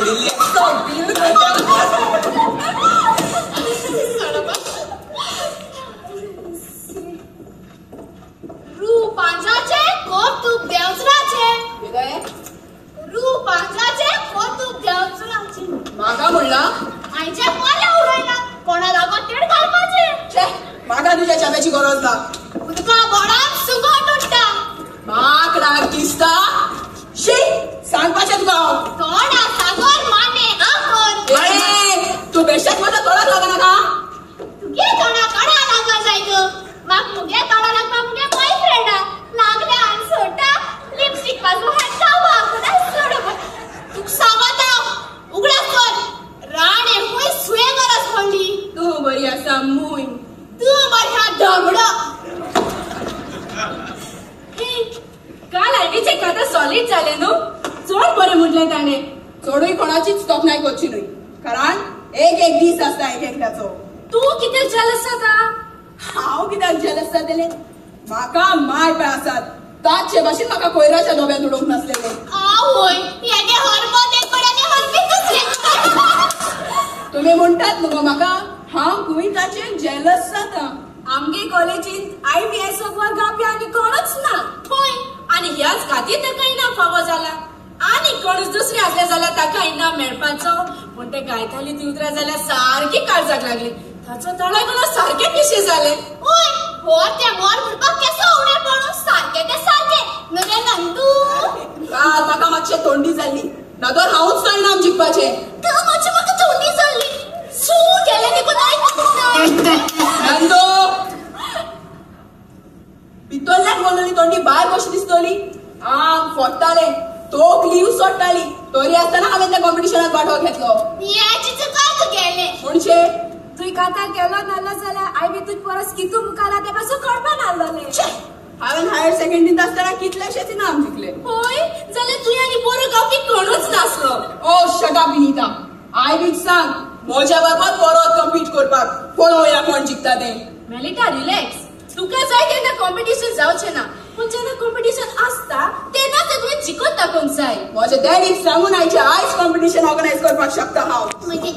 पडिल्ली. रूपांजाचे कोतूब देवचराचे. कितें? रूपांजाचे कोतूब देवचराचे. म्हाका म्हणला? आयचे बरें उलयला, कोणा लागून तेड घालपाचे. छे, म्हाका तुज्या च्याव्याची गरज ना. तुका बोडाक सुगट उठता. माकडाक दिसता. शी, सांगपाचें तुका हांव. तोंडा सागर माने आकर. तूं बेश्टेच म्हज्या तोंडाक लागनाका. तुगे तोंडा कोणा लागो जाय गो? म्हाका मुगे तोंडा लागपा मुगे बॉयफ्रेंडा लागले आनी सोडटा. लिपस्टीक पासून हाडटा वागना सोड. तुका सांगता हांव, उगडास कर, राणे खूंय सुये गरज पडली. तूं बरी आसा मूय. तूं बरी आसा धमडो. काल आयवीचें खातें सॉलीड जालें न्हू? चड बरें म्हटलें ताणें. चडूय कोणाचीच तोखणाय करची न्हय, कारण एक एक दीस आसता एक एकल्याचो. तूं कित्याक जेलस जाता? हांव कित्याक जेलस जातलें? म्हाका माय पाय आसात, ताचे भाशेन म्हाका कोयराच्या डोब्यांत उडोवंक नासलेले. आवय, हेगे हरपत एक कडेन आनी हरपी दुसरे कडेन. तुमी म्हणटात न्हू गो म्हाका, हांव खंय ताचेर जेलस जाता. आमगे कॉलेजींत IBS वर्ग गावपी आनी कोणूच ना. खंय आनी ह्याच खातीर ताका इनाम फावो जाला. आनी कोणूच दुसरे आसले जाल्यार ताका इनाम मेळपाचो. पूण ते गायताली ती उतरां जाल्यार सारकी काळजाक लागली. ताचो तोंडाक कोणा सारकें पिशें जालें. ओय, हो तें मोर म्हणपाक केसो उणें पडून सारकें तें सारकें न्हय नंदू? काल म्हाका मातशें थंडी जाल्ली, नातर हांवूच तो इनाम जिखपाचें. काल मातशें म्हाका थंडी जाल्ली, सू गेलें देखून आयकूंक ना. नंदू, भितरल्यान बोलली तोंडी भायर कशी दिसतली? आंग फोडटालें, तोकली सोडटाली, तरी आसतना हांवें त्या कॉम्पिटिशनात वांटो घेतलो. हें चुका तुगेलें. म्हणजे तुवें कांतार केलो नासलो जाल्यार आयबी तुज परस कितू मुखार तें पासून कळपा नासलें. हांवें हायर सेकंडरींत आसतना कितलेशेच इनाम जिखले. हय, जाल्यार तुवें आनी बरो गावपी कोणूच नासलो. ओ शट अप विनीता. आयबीक सांग म्हज्या बरोबर परत कम्पीट करपाक, पळोवया कोण जिखता तें. मेलिटा रिलॅक्स, तुका जाय तेन्ना कॉम्पिटिशन जावचें ना, पूण जेन्ना कॉम्पिटिशन आसता तेन्ना तें तुवें जिखून दाखोवंक जाय. म्हज्या डॅडीक सांगून आयचे आयज कॉम्पिटिशन ऑर्गनायज करपाक शकता हांव. म्हजे